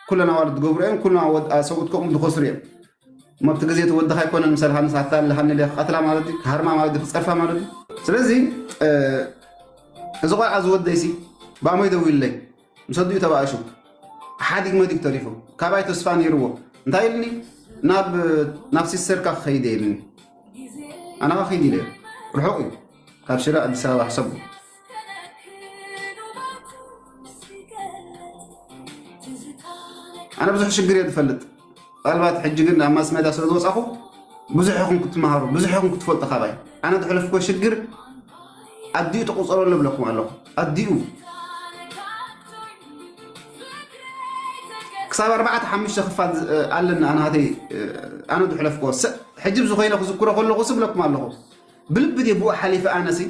ኩለን ኣዋልድ ዝገብሩ እዮም። ኩለን ኣወድ-፣ ሰብኡት ከምኡ ዝኸስሩ እዮም። እሞ ኣብቲ ግዜ እቲ ወድኻ ኣይኮነን ምሳልካ ንሳታ ኣለሃኒ ኢለ ክቐትላ ማለት እዩ፣ ክሃርማ ማለት እዩ፣ ክጸርፋ ማለት እዩ። ስለዚ፣ እ፣ እዚ ቆልዓ ዝወደይሲ ብኣሞይ ደዊሉለይ፣ ምስ ኣዲኡ ተባእሹ፣ ሓዲግ መዲግ ተሪፉ፣ ካባይ ተስፋ ነይርዎ። እንታይ ኢልኒ? ናብ፣ ናብ ሲስተርካ ክኸይድ እየ ኢልኒ። ኣነ ኸ ኺድ ኢለ፣ ርሑቕ እዩ ካብ ሽረ ኣዲስ ኣበባ፣ ሕሰቡ። ኣነ ብዙሕ ሽግር እየ ዝፈልጥ። ምናልባት ሕጂ ግን ኣብ ማስ ሜድያ ስለ ዝወጻኹ ብዙሕ ኢኹም ክትመሃሩ፣ ብዙሕ ኢኹም ክትፈልጡ ካባይ። ኣነ ዝሕለፍኩዎ ሽግር ኣዲኡ ተቑጸረሉ እብለኩም ኣለኹ። ኣዲኡ ክሳብ ኣርባዕተ ሓሙሽተ ክፋል ዝ-፣ ኣለና፣ ኣነ ሃተይ፣ ኣነ ዝሕለፍኩዎ። ሰ-፣ ሕጂ ብዝኾይነ ክዝክሮ ከለኹ ስብለኩም ኣለኹ። ብልቢ ድየ ብኡ ሓሊፈ ኣነሲ፣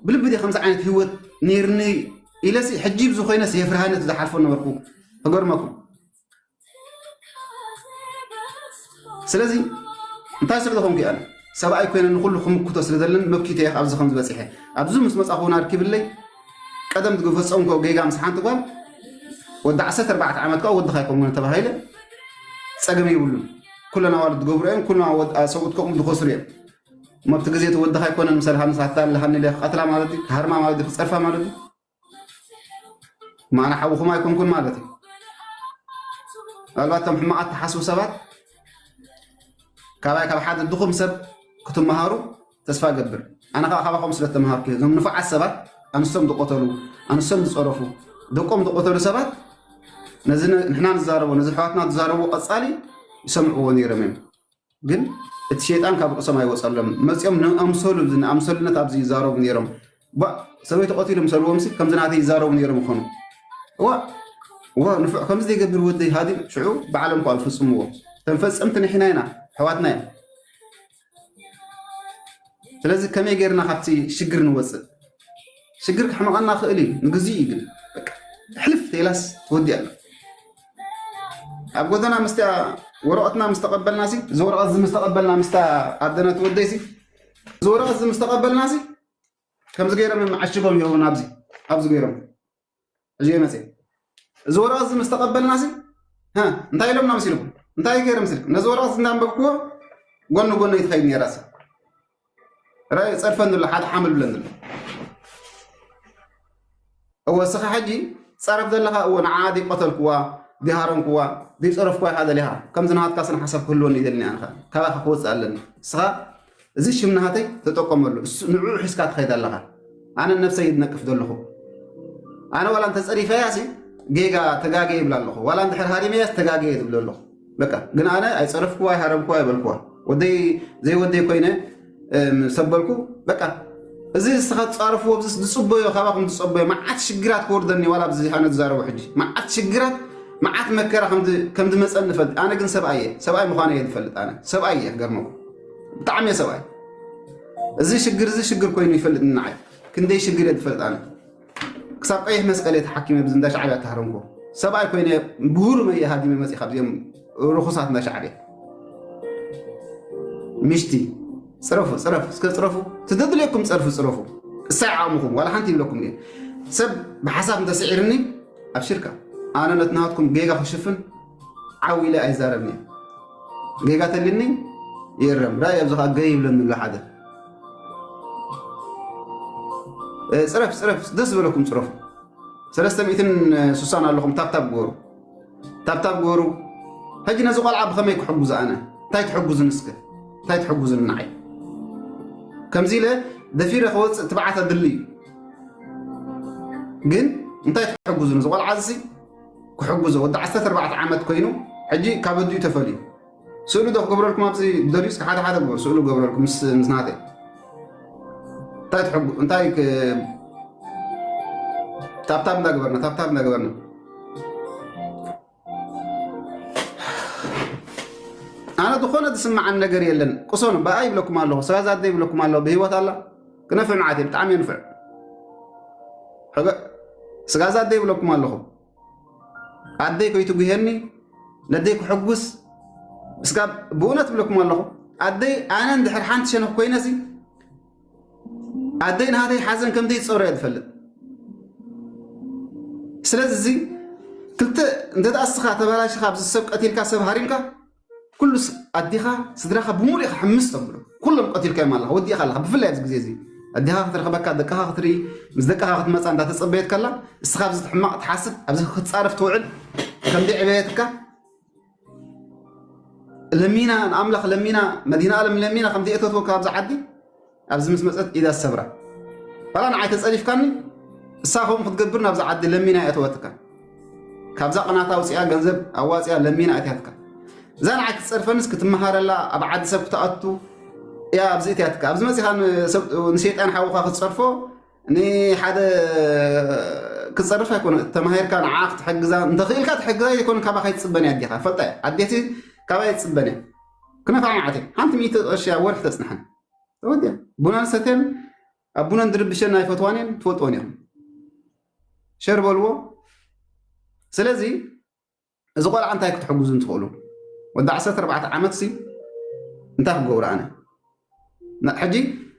ብልቢ ድየ ከምዚ ዓይነት ህይወት ነይርኒ ኢለሲ፣ ሕጂ ብዝኾይነስ የፍርሃነት ዝሓልፎ ነበርኩ። ክገርመኩም። ስለዚ እንታይ ስለ ዝኾንኩ እየ ኣነ ሰብኣይ ኮይነ ንኹሉ ክምክቶ ስለ ዘለኒ መኪተ እየ ኣብዚ ከም ዝበፅሐ። ኣብዚ ምስ መፃኹ እውን ኣርኪብለይ ቀደም ዝፈፀምኮ ጌጋ ምስ ሓንቲ ጓል ወዲ ዓሰርተ ኣርባዕተ ዓመት ከዓ ወድኻ ኣይኮንኩን ተባሂለ ጸገም የብሉን። ኩለን ኣዋልድ ዝገብሩ እየን፣ ኩለን ኣወድ-፣ ሰብኡት ከምኡ ዝኸስሩ እዮም። እሞ ኣብቲ ግዜ እቲ ወድኻ ኣይኮነን ምሳልካ ንሳታ ኣለሃኒ ኢለ ክቐትላ ማለት እዩ፣ ክሃርማ ማለት እዩ፣ ክጸርፋ ማለት እዩ። ማና ሓውኹም ኣይኮንኩን ማለት እዩ። ምናልባት እቶም ሕማቓት ትሓስቡ ሰባት ካባይ ካብ ሓደ ድኹም ሰብ ክትመሃሩ ተስፋ እገብር። ኣነ ከዓ ካባኹም ስለ ተምሃርኩ እየ። እዞም ንፉዓት ሰባት ኣንስቶም ዝቆተሉ፣ ኣንስቶም ዝፀረፉ፣ ደቆም ዝቆተሉ ሰባት ነዚ ነ-፣ ንሕና ንዛረቦ፣ ነዚ ኣሕዋትና ዝዛረቦ ቀፃሊ ይሰምዕዎ ነይሮም እዮም። ግን እቲ ሸይጣን ካብ ርእሶም ኣይወፀሎም። መፂኦም ንኣምሰሉ፣ ንኣምሰሉነት ኣብዚ ይዛረቡ ነይሮም። ባ፣ ሰበይቲ ቆቲሉ ምሰልዎም ሲ ከምዚ ናተይ ይዛረቡ ነይሮም ይኾኑ። ዋ፣ ዋ፣ ንፉዕ ከምዚ ዘይገብር ወደይ ሃዲም ሽዑ ባዕሎም እኳ ዝፍፅምዎ። እተን ፈፀምቲ ንሕና ኢና፣ ኣሕዋትና እዮም። ስለዚ ከመይ ጌርና ካብቲ ሽግር ንወፅእ? ሽግር ክሕመቐና ክእል እዩ፣ ንግዜኡ እዩ ግን። በቃ፣ ሕልፍ ተይላስ ትወዲ ኣላ። ኣብ ጎደና ምስታ ወረቐትና ምስ ተቐበልና ሲ፣ እዚ ወረቐት እዚ ምስ ተቐበልና ምስታ ኣደና ትወደይ ሲ፣ እዚ ወረቐት እዚ ምስ ተቐበልና ሲ፣ ከምዚ ገይሮም እዮም ዓሽጎም ይኸውን ኣብዚ፣ ኣብዚ ገይሮም። እዚ መጽእ። እዚ ወረቐት እዚ ምስ ተቐበልና ሲ፣ ሃ፣ እንታይ ኢሎምና መሲልኩም? እንታይ ገይረ መሲልኩም? ነዚ ወረቐት እዚ እንዳንበብክዎ፣ ጎኒ ጎኒ ትኸይድ ነይራ ሲ። ራይ ጸድፈን ዘሎ፣ ሓደ ሓመል ብለን ዘሎ። እወ፣ እስኻ ሕጂ ትጻረፍ ዘለኻ፣ እወ፣ ንዓ ድይ ቀተልክዋ፣ ድይ ሃረምክዋ፣ ድይ ጸረፍክዋ ኢኻ ደሊኻ። ከምዚ ናትካ ስነ ሓሳብ ክህልወኒ ይደልኒ ኣነ ኸኣ። ካባኻ ክወጽእ ኣለኒ። እስኻ እዚ ሽም ናሃተይ ተጠቀመሉ። እሱ፣ ንዕኡ ሒዝካ ትኸይድ ኣለኻ። ኣነ ነብሰይ እየ ዝነቅፍ ዘለኹ። ኣነ ዋላ እንተጸሪፈያ ሲ፣ ጌጋ ተጋግየ ይብል ኣለኹ። ዋላ እንድሕር ሃሪመያ ተጋግየ እየ ዝብል ዘለኹ። በቃ፣ ግን ኣነ ኣይጸረፍክዋ፣ ኣይሃረምክዋ፣ ኣይበልክዋ። ወደይ ዘይወደይ ኮይነ፣ እም፣ ሰበልኩ። በቃ፣ እዚ ንስኻ ትጻረፍዎ፣ ኣብዚ ዝጽበዮ፣ ካባኹም ዝጸበዮ፣ መዓት ሽግራት ክወርደኒ፣ ዋላ ኣብዚ ኣነ ዝዛረቦ ሕጂ። መዓት ሽግራት፣ መዓት መከራ ከም ዝ-፣ ከም ዝመጸኒ እፈልጥ። ኣነ ግን ሰብኣይ እየ። ሰብኣይ ምዃነ እየ ዝፈልጥ ኣነ። ሰብኣይ እየ፣ ክገርመኩም። ብጣዕሚ እየ ሰብኣይ። እዚ ሽግር፣ እዚ ሽግር ኮይኑ ይፈልጥኒ ንዓይ። ክንደይ ሽግር እየ ዝፈልጥ ኣነ። ክሳብ ቀይሕ መስቀል እየ ተሓኪመ፣ ብዚ እንዳ ሻዕብያ ተሃረምኩ። ሰብኣይ ኮይነ፣ ብሁሩመይ እየ ሃዲመ መፂእ ካብዚኦም ርኹሳት እንዳ ሻዕብያ። ምሽቲ፣ ፅረፉ፣ ፅረፉ፣ እስከ ፅረፉ። ትደድልየኩም ፀርፊ ፅረፉ። እሳይ ዓቕምኹም፣ ዋላ ሓንቲ ይብለኩም እየ። ሰብ ብሓሳብ እንተስዒርኒ፣ ኣብሽርካ። ኣነ ነቲ ናትኩም ጌጋ ክሽፍን ዓው ኢለ ኣይዛረብን እየ። ጌጋ ተልኒ ይእረም። ራእይ ኣብዚ ኸኣ ገይ ይብለኒ ኣሎ ሓደ። እ፣ ፅረፍ፣ ፅረፍ፣ ደስ ዝበለኩም ፅረፉ። ሰለስተ ሚእትን ስሳን ኣለኹም፣ ታብታብ ግበሩ። ታብታብ ግበሩ። ሕጂ ነዚ ቆልዓ ብኸመይ ክሕጉዝ ኣነ? እንታይ ትሕጉዝኒ እስከ? እንታይ ትሕጉዝኒ ንዓይ? ከምዚ ኢለ ደፊረ ክወፅእ ትብዓት ኣድሊ እዩ። ግን እንታይ ትሕጉዝኒ? እዚ ቆልዓ እዚ ክሕጉዞ፣ ወዲ ዓሰርተ ኣርባዕተ ዓመት ኮይኑ፣ ሕጂ ካብ ኣዲኡ ተፈልዩ። ስእሉ ዶ ክገብረልኩም ኣብዚ ደልዩ? እስከ ሓደ ሓደ ግበሩ፣ ስእሉ ክገብረልኩም ምስ፣ ምስ ናተይ። እንታይ ትሕጉ-፣ እንታይ ክ-፣ ታብታብ እንዳገበርና፣ ታብታብ እንዳገበርና። ኣነ ዝኾነ ዝስምዓን ነገር የለን። ቅሰኑ፣ ብኣ ይብለኩም ኣለኹ፣ ስጋዛ ኣደ ይብለኩም ኣለኹ፣ ብህይወት ኣላ። ክነፍዕ መዓት እየ፣ ብጣዕሚ እየ ንፍዕ። ሕገ-፣ ስጋዛ ኣደ ይብለኩም ኣለኹ። ኣደይ ከይትጉሄኒ፣ ነደይ ክሕጉስ፣ እስካ ብእውነት እብለኩም ኣለኹ። ኣደይ ኣነ እንድሕር ሓንቲ ሸነኽ ኮይነሲ፣ ኣደይ ናተይ ሓዘን ከም ዘይትጸሮ እያ ትፈልጥ። ስለዚ እዚ ክልተ እንተ ደኣ እስኻ ተበላሽኻ ኣብዚ ሰብ ቀቲልካ ሰብ ሃሪምካ ኩሉስ ኣዲኻ ስድራኻ ብምሉእ ኢኻ ሕምስ ተብሎ። ኩሎም ቀቲልካዮም ኣለኻ፣ ወዲእኻ ኣለኻ። ብፍላይ ኣብዚ ግዜ እዚ ኣዲኻ ክትረኽበካ፣ ደቅኻ ክትርኢ፣ ምስ ደቅኻ ክትመጻ እንዳተጸበየት ከላ እስኻ ኣብዚ ሕማቕ ትሓስብ፣ ኣብዚ ክትጻረፍ ትውዕል፣ ከምዚ ዕበየትካ ለሚና ንኣምላኽ ለሚና መድህን ኣለም ለሚና ከምዚ እተትወካ ኣብዚ ዓዲ ኣብዚ ምስ መጸት ኢዳ ሰብራ ባላ ንዓይ ተጸሪፍካኒ እሳ ከምኡ ክትገብር ናብዚ ዓዲ ለሚና እያ እተወትካ ካብዛ ቅናት ኣውፅያ ገንዘብ ኣዋፅያ ለሚና እትያትካ እዛ ንዓይ ክትጸርፈንስ ክትመሃረላ ኣብ ዓዲ ሰብ ክትኣቱ እያ ኣብዚ እትያትካ ኣብዚ መጺኻ ንሸይጣን ሓውኻ ክትጸርፎ ንሓደ ክፀርፍ ኣይኮነ ተማሂርካ ንዓ ክትሕግዛ እንተኽእልካ ትሕግዛ ኣይኮነ ካባኻ ይፅበን እያ ኣዴኻ ፈልጣ ኣዴቲ ካባይ ይፅበን እያ ክነፋ ማዓት ሓንቲ ሚእቲ ቅርሺ ኣብ ወርሒ ተፅንሐን ተወዲያ ቡናን ሰተን ኣብ ቡነን ድርብሸን ኣይፈትዋን እየን ትፈልጥዎን ኢኹም ሸር በልዎ ስለዚ እዚ ቆልዓ እንታይ ክትሕግዙ እንትኽእሉ ወዲ ዓሰርተ ኣርባዕተ ዓመት ሲ እንታይ ክገብሩ ኣነ ሕጂ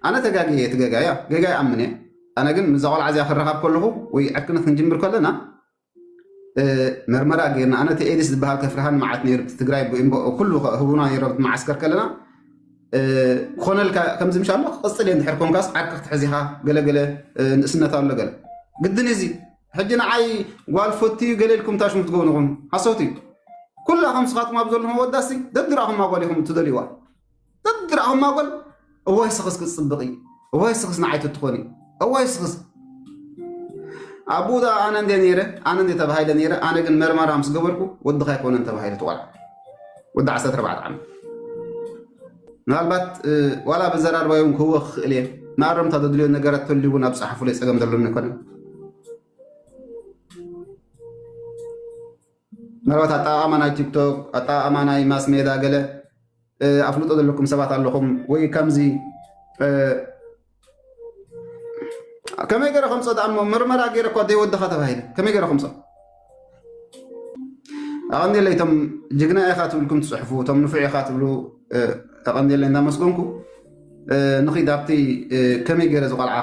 ኣነ ተጋግየ እቲ ገጋ እያ ገጋ ይኣምን እየ ኣነ ግን ምዛ ቆልዓ እዚኣ ክረኻብ ከለኹ ወይ ዕርክነት ክንጅምር ከለና መርመራ ገይርና ኣነ እቲ ኤድስ ዝበሃል ከፍርሃን መዓት ነይሩ እቲ ትግራይ ኩሉ ህቡና ነይሮም መዓስከር ከለና ክኾነልካ ከምዚ ምሻ ኣሎ ክቕፅል እየ እንድሕር ኮንካስ ዓርኪ ክትሕዚኻ ገለገለ ንእስነት ኣሎ ገለ ግድን እዚ ሕጂ ንዓይ ጓል ፈትዩ ገለ ኢልኩም ታሽሙ ትገብሩ ኢኹም ሓሶት እዩ ኩላኹም ስኻትኩም ኣብ ዘለኹም ወዳሲ ደድራኹም ኣጓል ኢኹም እትደልይዋ ደድራኹም ኣጓል እዋይ ስኽስ ክትፅብቕ እዩ እዋይ ስኽስ ንዓይ ትትኾኒ እዋይ ስኽስ ኣቡ ዳ ኣነ እንደ ነይረ ኣነ እንደ ተባሂለ ነይረ ኣነ ግን መርመራ ምስ ገበርኩ ወድኻ ኣይኮነን ተባሂለ ትቆልዓ ወዲ ዓሰርተ ኣርባዕተ ዓመት ምናልባት ዋላ በዘራርባዮም ክህወ ክኽእል እየ ንኣረምታ ዘድልዮ ነገራት ተልዩ እውን ኣብ ፀሓፉ ላይ ፀገም ዘለኒ ኣይኮነን ምናልባት ኣጠቃቅማ ናይ ቲክቶክ ኣጠቃቅማ ናይ ማስ ሜዳ ገለ ኣፍልጦ ዘለኩም ሰባት ኣለኹም ወይ ከምዚ ከመይ ገረ ከምፆ ደኣ እሞ ምርመራ ገይረ እኳ ዘይወድኻ ተባሂለ ከመይ ገረ ከምፆ ኣቐንዴለይ እቶም ጅግና ኢኻ ትብልኩም ትፅሕፉ እቶም ንፉዕ ኢኻ ትብሉ ኣቐንዴለይ እንዳመስገንኩ ንኺድ ኣብቲ ከመይ ገይረ ዝቆልዓ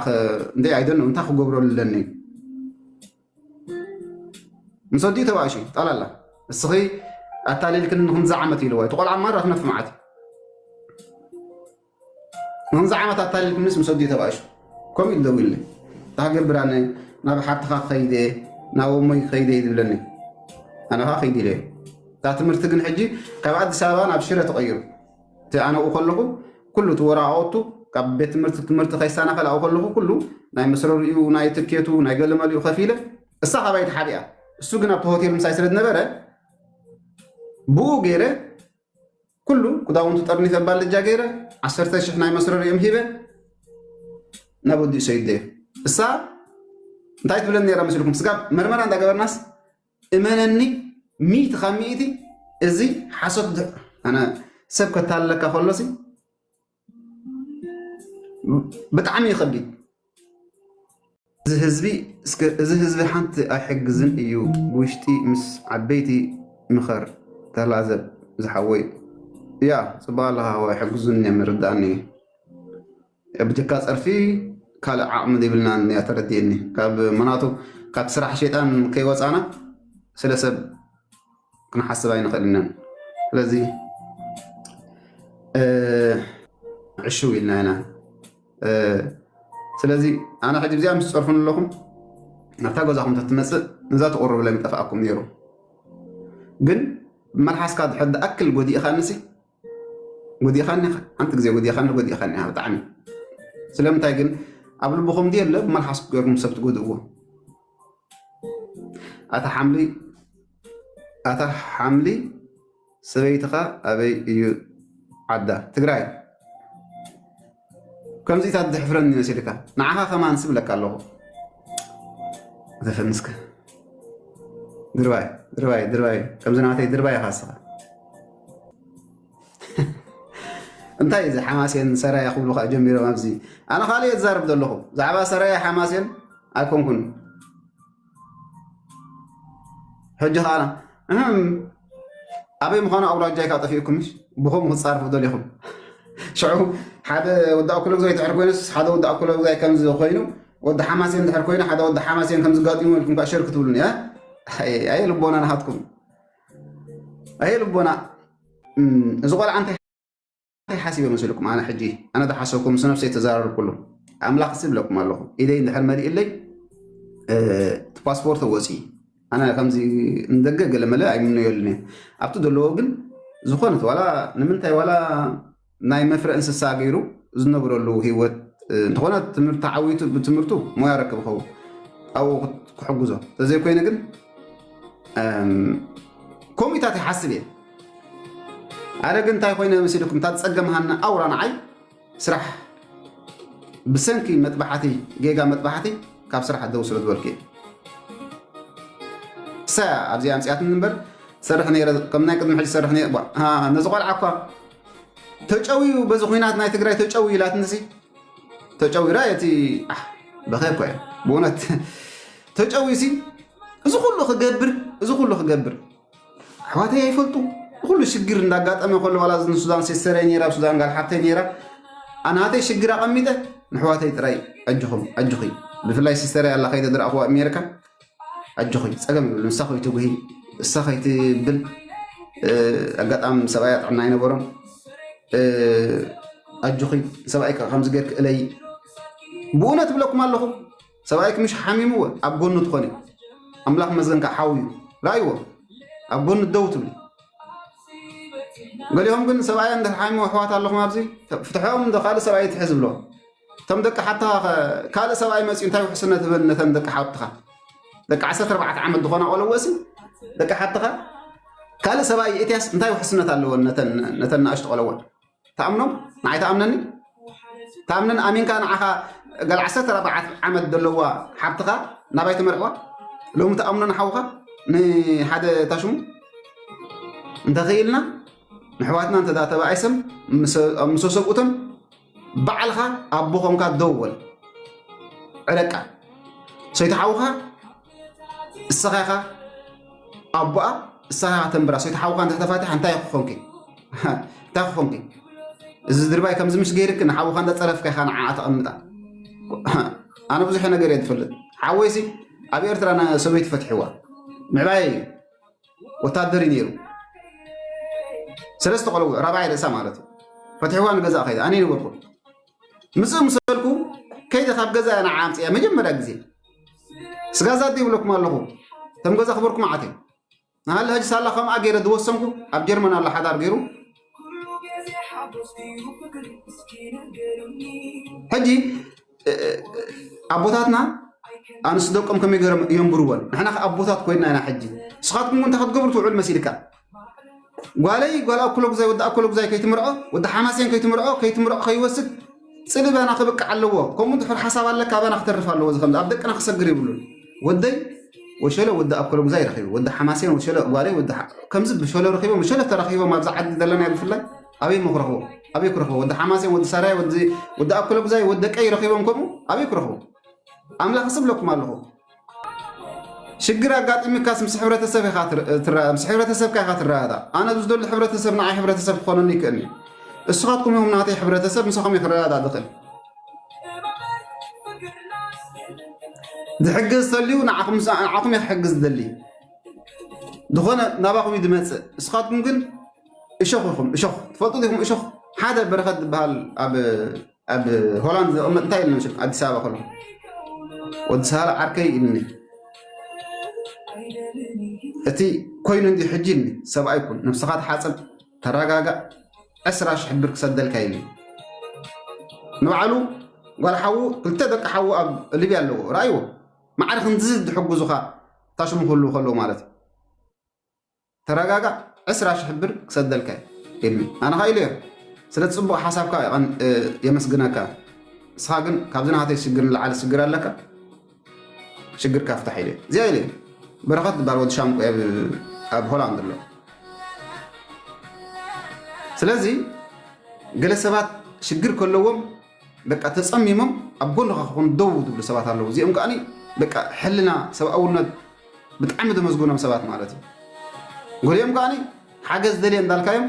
እንደ ኣይደኖ እንታይ ክገብረሉ ኣለኒ ምስ ወዲኡ ተባእሹ ጠላላ እስኺ ኣታሊልክኒ ንክምዚ ዓመት ኢልዋ እቲ ቆልዓ ማራ ክነፍ መዓት ንክምዚ ዓመት ኣታሊልክኒስ ምስ ወዲኡ ተባእሹ ከምኡ ኢሉ ደዊልኒ እታ ሃገር ብራነ ናብ ሓብትኻ ክኸይደ ናብ እሞይ ክኸይደ ይብለኒ ኣነ ከዓ ከይድ ኢለ እታ ትምህርቲ ግን ሕጂ ካብ ኣዲስ ኣበባ ናብ ሽረ ተቐይሩ እቲ ኣነኡ ከለኹ ኩሉ እቲ ወረቃቅቱ ካብ ቤት ትምህርቲ ትምህርቲ ከይሰናኸል ኣብኡ ከለኹ ኩሉ ናይ መስረሪኡ ናይ ትኬቱ ናይ ገለመሊኡ ከፊለ እሳ ካባይ ተሓቢኣ እሱ ግን ኣብቲ ሆቴል ምሳይ ስለ ዝነበረ ብኡ ገይረ ኩሉ ክዳውንቱ ጠርኒፈ ባልጃ ገይረ ዓሰርተ ሽሕ ናይ መስረሪኦም ሂበ ናብ ወዲኡ ሰይደ እሳ እንታይ ትብለኒ ነራ መስልኩም ስጋብ መርመራ እንዳገበርናስ እመነኒ ሚእቲ ካብ ሚእቲ እዚ ሓሶት ኣነ ሰብ ከታለካ ከሎሲ ብጣዕሚ ይኸቢድ እዚ ህዝቢ እስከ እዚ ህዝቢ ሓንቲ ኣይሕግዝን እዩ ብውሽጢ ምስ ዓበይቲ ምኸር ተላዘብ ዝሓወይ እያ ፅቡቅ ኣለካ ኣይሕግዙን እዮም ርዳእኒ ብጀካ ፀርፊ ካልእ ዓቕሚ ዘይብልና እያ ተረዲእኒ ካብ መናቱ ካብ ስራሕ ሸጣን ከይወፃና ስለ ሰብ ክንሓስብ ኣይንኽእል ኢና ስለዚ ዕሽው ኢልና ኢና ስለዚ ኣነ ሕጂ ብዚኣ ምስ ፀርፉን ኣለኹም ናብታ ገዛኹም ተትመፅእ ነዛ ትቕርብለ ምጠፍኣኩም ነይሩ ግን ብመልሓስካ ድሕር ድኣክል ጎዲእኻንሲ ጎዲእኻኒ ሓንቲ ግዜ ጎዲእኻኒ ጎዲእኻኒ ኢኻ ብጣዕሚ ስለምንታይ ግን ኣብ ልብኹም ድየለ ብመልሓስኩም ገርኩም ሰብ ትጎድእዎ ኣታ ሓምሊ ኣታ ሓምሊ ሰበይትኻ ኣበይ እዩ ዓዳ ትግራይ ከምዚታት ዝሕፍረኒ መሲልካ ንዓኻ ከማን ስብለካ ኣለኹ ዘፈንስከ ድርባይ ድርባይ ድርባይ ከምዚ ናተይ ድርባይ ኢኻ ስኻ እንታይ እዚ ሓማሴን ሰራያ ክብሉ ከዓ ጀሚሮም ኣብዚ ኣነ ካልእ እየ ዝዛረብ ዘለኹ ዛዕባ ሰራያ ሓማሴን ኣይኮንኩን ሕጂ ከዓ ኣበይ ምዃኑ ኣውራጃይ ከዓ ጠፊእኩም ምሽ ብኸምኡ ክትፃርፉ ደሊኹም ሽዑ ሓደ ወዲ ኣኩለ ግዛይ ድሕር ኮይኑስ ሓደ ወዲ ኣኩለ ግዛይ ከምዚ ኮይኑ ወዲ ሓማሴን ድሕር ኮይኑ ሓደ ወዲ ሓማሴን ከምዚ ጋጢሙ ኢልኩም ከዓ ሸር ክትብሉኒ እ ኣየ ልቦና ናሃትኩም ኣየ ልቦና። እዚ ቆልዓ እንታይ ሓሲበ መስልኩም? ኣነ ሕጂ ኣነ ዝሓሰብኩም ምስ ነብሰይ ተዘራረብኩሉ። ኣምላኽ ሲ ብለኩም ኣለኹ፣ ኢደይ እንድሕር መሊእለይ እቲ ፓስፖርት ወፂ። ኣነ ከምዚ ንደገ ገለ መለ ኣይምነየሉን እየ። ኣብቲ ዘለዎ ግን ዝኾነት ዋላ ንምንታይ ዋላ ናይ መፍረ እንስሳ ገይሩ ዝነብረሉ ህይወት እንተኾነ ትምህርቲ ተዓዊቱ ብትምህርቱ ሞያ ረክብ ኸውን ኣብኡ ክሕግዞ ተዘይኮይነ ግን ከምኡታት ይሓስብ እየ። ኣነ ግን እንታይ ኮይነ መሲልኩም እታ ፀገም ሃና ኣውራ ንዓይ ስራሕ ብሰንኪ መጥባሕቲ ጌጋ መጥባሕቲ ካብ ስራሕ ደው ስለ ዝበልኩ እየ። እሳ ኣብዚኣ ኣምፅኣትኒ እምበር ሰርሕ ነይረ ከም ናይ ቅድሚ ሕጂ ሰርሕ ነይረ ነዚ ቆልዓ እኳ ተጨውዩ በዚ ኩናት ናይ ትግራይ ተጨውዩ ኢላትኒ ሲ ተጨዊራ እቲ በኸ እኮ እየ ብእውነት ተጨውዩ ሲ እዚ ኩሉ ክገብር እዚ ኩሉ ክገብር ኣሕዋተይ ኣይፈልጡ ኩሉ ሽግር እንዳጋጠመ ከሎ ዋላ ንሱዳን ሴስተረይ ነይራ ኣብ ሱዳን ጋር ሓብተይ ነይራ ኣናተይ ሽግር ኣቐሚጠ ንሕዋተይ ጥራይ ኣጆኹም ኣጆኺ ብፍላይ ሲስተረይ ኣላ ከይተ ዝረኣኹዋ ኣሜሪካ ኣጆኺ ፀገም ይብሉ ንሳ ከይትጉሂ እሳ ከይትብል ኣጋጣሚ ሰብኣያ ጥዕና ኣይነበሮም ኣጆኺ ሰብኣይ ከምዚ ጌርክ እለይ ብእውነት እብለኩም ኣለኹ ሰብኣይክ ምሽ ሓሚሙ ኣብ ጎኑ ትኾኒ ኣምላኽ መስገን ከዓ ሓውዩ ራእይዎ ኣብ ጎኑ ደው ትብሊ ገሊኦም ግን ሰብኣይ እንድሕር ሓሚሙ ኣሕዋት ኣለኹም ኣብዚ ፍትሖም እንዶ ካልእ ሰብኣይ ትሕዝ ብሎ እቶም ደቂ ሓብትኻ ካልእ ሰብኣይ መፅኡ እንታይ ውሕስነት ትበል ነተን ደቂ ሓብትኻ ደቂ ዓሰርተ ኣርባዕተ ዓመት ዝኾና ቆለወ እሲ ደቂ ሓብትኻ ካልእ ሰብኣይ የእትያስ እንታይ ውሕስነት ኣለወን ነተን ንኣሽቱ ቆለወ ትኣምኖም ንዓይ ትኣምነኒ ትኣምነን ኣሚንካ ንዓኻ ገል ዓሰርተ ኣርባዕተ ዓመት ዘለዋ ሓብትኻ ናባይ ትመርዕዋ ሎሚ ትኣምኖ ንሓውኻ ንሓደ ታሽሙ እንተኽኢልና ንሕዋትና እንተ ተባኣይሰም ምሰ ሰብኡቶም ባዕልኻ ኣቦ ኾንካ ደው በል ዕረቃ ሰይቲ ሓውኻ እስኻ ኢኻ ኣቦኣ እስኻ ኢኻ ተንብራ ሰይቲ ሓውኻ እንተ ተፋቲሓ እንታይ ክኾንኪ እንታይ ክኾንኪ እዚ ድርባይ ከምዚ ምሽ ገይርክ ንሓውኻ እንዳ ጸረፍካ ኢኻ ንዓኣ ተቐምጣ ኣነ ብዙሕ ነገር እየ ትፈልጥ ሓወይሲ ኣብ ኤርትራ ሰበይቲ ፈትሕዋ ምዕባይ እዩ ወታደር እዩ ነይሩ ሰለስተ ቆልዑ ራብዓይ ርእሳ ማለት እዩ ፈትሕዋ ንገዛእ ከይደ ኣነ ይነበርኩ ምፅእ ምሰልኩ ከይደ ካብ ገዛ ንዓ ኣምፅያ መጀመርያ ግዜ ስጋዛ ዲ ይብለኩም ኣለኹ ከም ገዛ ክበርኩ መዓት እዩ ንሃለ ሕጂ ሳላ ከምኣ ገይረ ዝወሰንኩ ኣብ ጀርመን ኣሎ ሓዳር ገይሩ ሕጂ ኣቦታትና ኣንስ ደቆም ከመይ ገሮም የንብርወን ንሕና ከ ኣቦታት ኮይና ኢና ሕጂ ንስኻትኩም እንታይ ክትገብሩ ትውዕል መሲልካ ጓለይ ጓል ኣኩለጉዛይ ወዲ ኣኩለጉዛይ ከይትምርዖ ወዲ ሓማሴን ከይትምርዖ ከይትምርዖ ከይወስድ ፅልባና ክብቅዕ ኣለዎ ከምኡ ድሕር ሓሳብ ኣለካ ኣባና ክተርፍ ኣለዎ ዝከምዚ ኣብ ደቅና ክሰግር ይብሉን ወደይ ወሸለ ወዲ ኣኮለጉዛይ ረኺቡ ወዲ ሓማሴን ወሸለ ጓለይ ወዲ ከምዚ ብሸሎ ረኺቦም ብሸለ ተረኺቦም ኣብዚ ዓዲ ዘለና ብፍላይ ኣበይ ሞ ክረኽቦ ኣበይ ክረኽቦ ወዲ ሓማሴን ወዲ ሰራይ ወዲ ኣኮለጉዛይ ወዲ ደቀይ ረኺቦም ከምኡ ኣበይ ክረኽቦ ኣምላኽ ስብለኩም ኣለኹ ሽግር ኣጋጢምካስ ምስ ሕብረተሰብ ኢኻ ትር- ትረኣ- ምስ ሕብረተሰብካ ኢኻ ትረዳዳእ። ኣነ ዝደሊ ሕብረተሰብ ንዓይ ሕብረተሰብ ክኾነኒ ይክእል እዩ። እስኻትኩም ኢኹም ናተይ ሕብረተሰብ ምሳኹም እየ ክረዳዳእ ዝኽእል። ዝሕግዝ ተልዩ ንዓኹም ንዓኹም እየ ክሕግዝ ዝደሊ። ዝኾነ ናባኹም እዩ ዝመጽእ። እስኻትኩም ግን እሾኽ ኢኹም እሾኽ ትፈልጡ ዲኹም እሾኽ ሓደ በረኸት ዝበሃል ኣብ ኣብ ሆላንድ ዘቕመጥ እንታይ ኢልና ንሽም ኣዲስ ኣበባ ከሎ ወዲ ሳህለ ዓርከይ ኢልኒ እቲ ኮይኑ እንዲ ሕጂ ኢልኒ ሰብኣይ ኩን ነብስኻ ተሓፀብ ተረጋጋእ ዕስራ ሽሕ ብር ክሰደልካ ኢልኒ ንባዕሉ ጓል ሓዉ ክልተ ደቂ ሓዉ ኣብ ሊብያ ኣለዎ ረኣይዎ ማዕረ ክንድዚ ዝሕግዙኻ ታሽሙ ክህልዉ ከለዉ ማለት እዩ ተረጋጋእ ዕስራ ሽሕ ብር ክሰደልካ ኢልኒ ኣነ ኸዓ ኢለዮ ስለ ፅቡቅ ሓሳብካ የመስግነካ ንስኻ ግን ካብዚ ናተይ ሽግር ንላዓሊ ሽግር ኣለካ ሽግርካ ፍታሕ ኢለዮ እዚኣ ኢለዮ በረኸት ዝበሃል ወዲ ሻምቆ ኣብ ሆላንድ ኣሎ ስለዚ ገለ ሰባት ሽግር ከለዎም በቃ ተፀሚሞም ኣብ ጎንኻ ክኾኑ ደው ዝብሉ ሰባት ኣለዉ እዚኦም ከዓኒ በቃ ሕልና ሰብኣውነት ብጣዕሚ ዘመስግኖም ሰባት ማለት እዩ ገሊኦም ከዓኒ ሓገዝ ደልየ እንዳልካዮም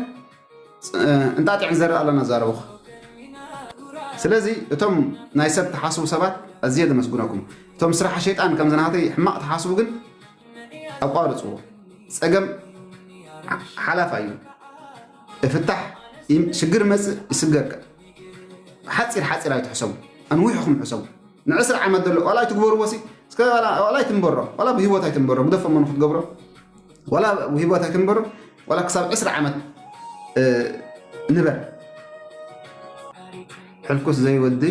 እንጣጢዕ ንዘርእ ኣለና ዛረቡኻ ስለዚ እቶም ናይ ሰብ ተሓስቡ ሰባት ኣዝየ ዘመስግነኩም እቶም ስራሕ ሸይጣን ከም ዝናተይ ሕማቕ ተሓስቡ ግን ኣቋርፅዎ። ፀገም ሓላፍ እዩ። እፍታሕ ሽግር መፅእ ይስገር። ሓፂር ሓፂር ኣይትሕሰቡ፣ ኣንዊሕኹም ሕሰቡ። ንዕስራ ዓመት ዘሎ ዋላ ኣይትግበርዎ ሲ እስከ ዋላ ኣይትንበሮ፣ ዋላ ብሂወት ኣይትንበሮ፣ ግደፎ መን ክትገብሮ፣ ዋላ ብሂወት ኣይትንበሮ፣ ዋላ ክሳብ ዕስራ ዓመት ንበር። ሕልኩስ ዘይወዲ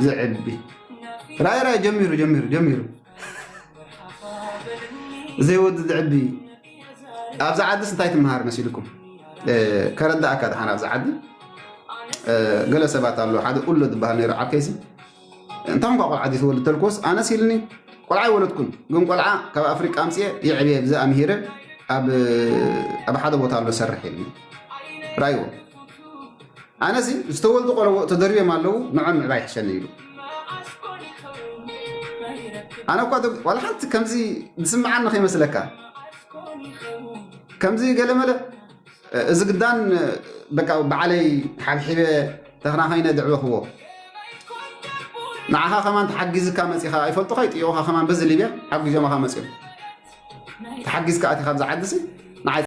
ዝዕቢ። ራይ ራይ ጀሚሩ ጀሚሩ ጀሚሩ ዘይወዲ ዝዕቢ። ኣብዚ ዓድስ እንታይ ትመሃር መሲልኩም? ከረዳእካ ድሓን ኣብዚ ዓዲ ገለ ሰባት ኣሎ። ሓደ ኡሎ ዝበሃል ነይሩ ዓርከይሲ፣ እንታይ እንኳ ቆልዓ ዘይትወልድ ተልኮስ ኣነስ ኢልኒ። ቆልዓ ኣይወለድኩን፣ ግን ቆልዓ ካብ ኣፍሪቃ ኣምፅኤ የዕብየ ብዛ ኣምሂረ ኣብ ሓደ ቦታ ኣሎ ሰርሕ ኢልኒ። ራይዎ ኣነሲ ዝተወልዱ ቆልዑ ተደርብዮም ኣለዉ፣ ንዖም ምዕባይ ይሕሸኒ ኢሉ። ኣነ እኳ ዋላ ሓንቲ ከምዚ ዝስምዓኒ ከይመስለካ፣ ከምዚ ገለመለ። እዚ ግዳን በቃ ባዕለይ ሓብሒበ ተኽናኸይነ ድዕበኽዎ። ንዓኻ ከማን ተሓጊዝካ መፂኻ ኣይፈልጡኻ ይጥየቑኻ ከማን በዚ ሊብያ ሓጊዞምኻ መፂኦም። ተሓጊዝካ ኣቲኻ ኣብዚ ዓድሲ ንዓይ